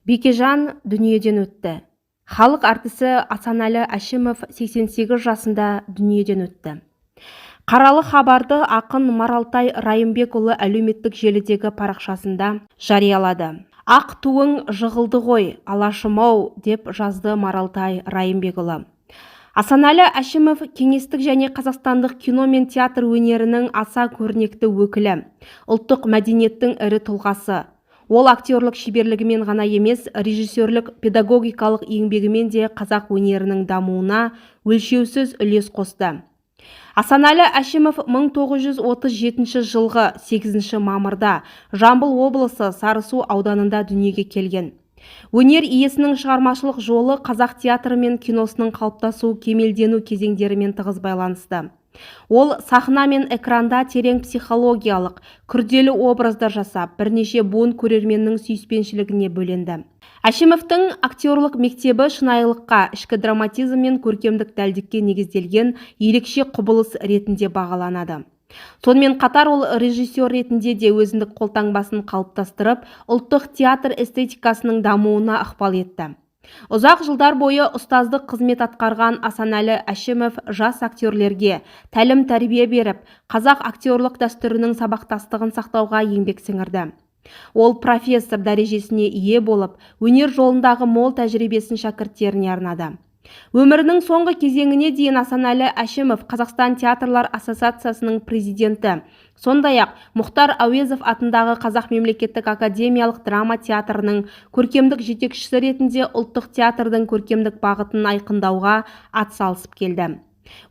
Бекежан дүниеден өтті. Халық әртісі Асанәлі Әшімов 88 жасында дүниеден өтті. Қаралы хабарды ақын Маралтай Райымбекұлы әлеуметтік желідегі парақшасында жариялады. «Ақ туың жығылды ғой, алашым-ау», – деп жазды Маралтай Райымбекұлы. Асанәлі Әшімов – кеңестік және қазақстандық кино мен театр өнерінің аса көрнекті өкілі, ұлттық мәдениеттің ірі тұлғасы. Ол актерлік шеберлігімен ғана емес, режиссерлік, педагогикалық еңбегімен де қазақ өнерінің дамуына өлшеусіз үлес қосты. Асанәлі Әшімов 1937 жылғы 8 мамырда Жамбыл облысы Сарысу ауданында дүниеге келген. Өнер иесінің шығармашылық жолы қазақ театры мен киносының қалыптасу, кемелдену кезеңдерімен тығыз байланысты. Ол сахна мен экранда терең психологиялық, күрделі образдар жасап, бірнеше буын көрерменнің сүйіспеншілігіне бөленді. Әшімовтің актерлік мектебі шынайылыққа, ішкі драматизм мен көркемдік дәлдікке негізделген ерекше құбылыс ретінде бағаланады. Сонымен қатар ол режиссер ретінде де өзіндік қолтаңбасын қалыптастырып, ұлттық театр эстетикасының дамуына ықпал етті. Ұзақ жылдар бойы ұстаздық қызмет атқарған Асанәлі Әшімов жас актерлерге тәлім тәрбие беріп, қазақ актерлік дәстүрінің сабақтастығын сақтауға еңбек сіңірді. Ол профессор дәрежесіне ие болып, өнер жолындағы мол тәжірибесін шәкірттеріне арнады. Өмірінің соңғы кезеңіне дейін Асанәлі Әшімов Қазақстан театрлар ассоциациясының президенті, сондай-ақ Мұхтар Әуезов атындағы Қазақ мемлекеттік академиялық драма театрының көркемдік жетекшісі ретінде ұлттық театрдың көркемдік бағытын айқындауға атсалысып келді.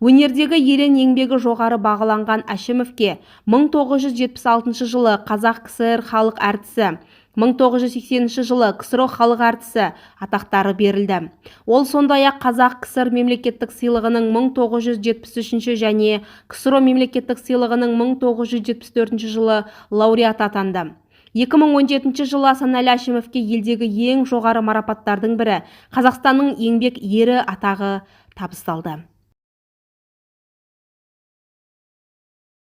Өнердегі ерен еңбегі жоғары бағаланған Әшімовке 1976 жылы Қазақ КСР халық әртісі, 1980 жылы КСРО халық әртісі атақтары берілді. Ол сондай-ақ Қазақ КСР мемлекеттік сыйлығының 1973 және КСРО мемлекеттік сыйлығының 1974 жылы лауреаты атанды. 2017 жылы Асанәлі Әшімовке елдегі ең жоғары марапаттардың бірі – Қазақстанның Еңбек Ері атағы табысталды.